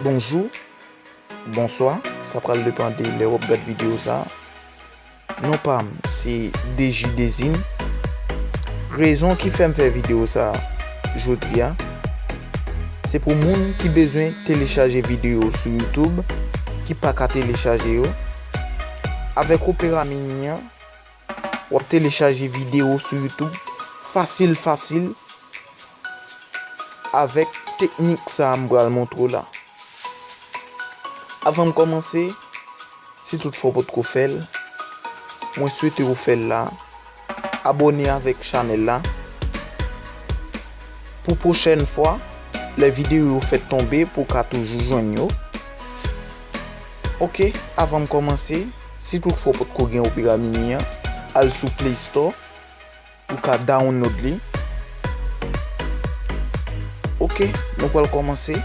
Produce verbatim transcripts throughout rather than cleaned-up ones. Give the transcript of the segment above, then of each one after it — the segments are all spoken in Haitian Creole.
Bonjou, bonswa, sa pral depann de lè w ap gad videyo sa a. Non pa m, se D J Dezine. Rezon ki fè m fè videyo sa a jodi a, se pou moun ki bezwen telechaje videyo sou YouTube, ki pa ka telechaje yo. Avèk Opera Mini an, w ap telechaje videyo sou YouTube fasil, fasil, avèk teknik sa a m pral montre w la. Avan m kòmanse, si toutfwa w potko fè l, mwen swete w fè l la. Abòne avèk chanèl la. Pou pwochèn fwa, lè videyo yo fèt tonbe, pou w ka toujou jwenn yo. Oke, avan m kòmanse, si toutfwa w potko gen Opera Mini an, al sou Play Store, ou ka download li. Oke, nou pral kòmanse.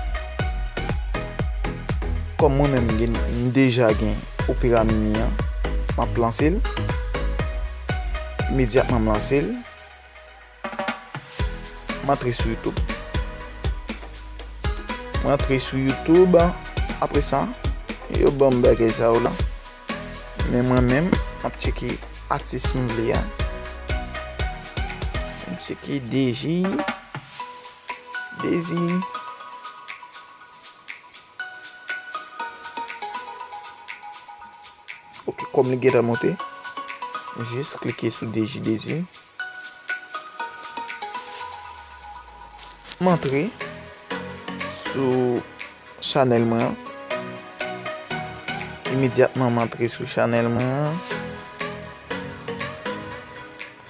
Kòm mwen menm, m gen, m deja gen Opera Mini an, m ap lanse l. Imedyatman m lanse l, m antre sou YouTube. Mwen antre sou YouTube, apre sa, yo ban m bagay sa yo la. Men mwen menm, m ap tcheke atis m vle a. M tcheke D J, Dezine. Oke, kòm li gentan monte, m jis klike sou D J Dezine. M antre sou chanèl mwen an. Imedyatman m antre sou chanèl mwen an.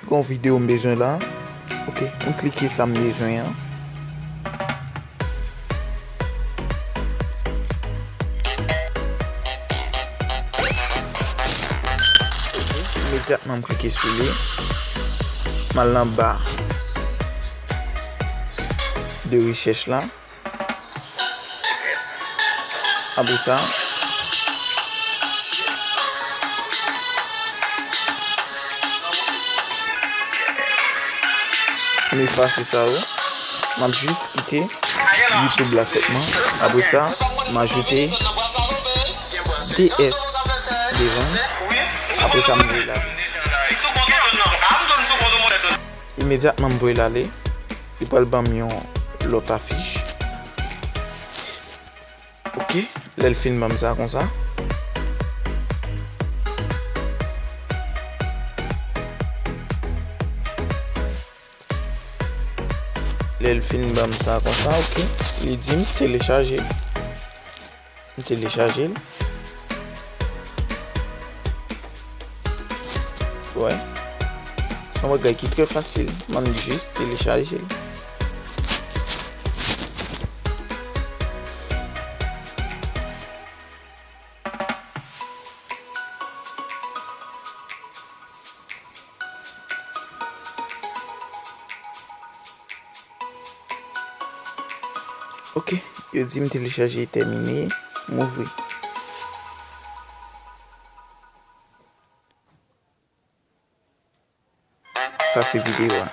Gon videyo m bezwen la. Oke, m klike sa m bezwen an. Imedyatman m klike sou li. M al nan ba de rechèch la. Apre sa, m efase sa yo. M ap jis kite YouTube la sèlman. Apre sa, m ajoute D S devan. Apre sa, m voye l ale. Imedyatman, m voye l ale. Li pral ban m yon lòt afich. Oke, lè l fin ban m sa konsa. Lè l fin ban m sa konsa, oke, li di m telechaje l. M telechaje l. Wè. Se yon bagay ki trè fasil. M ann jis telechaje l. Oke, yo di m telechaje tèmine, m ouvri. Sa se videyo a.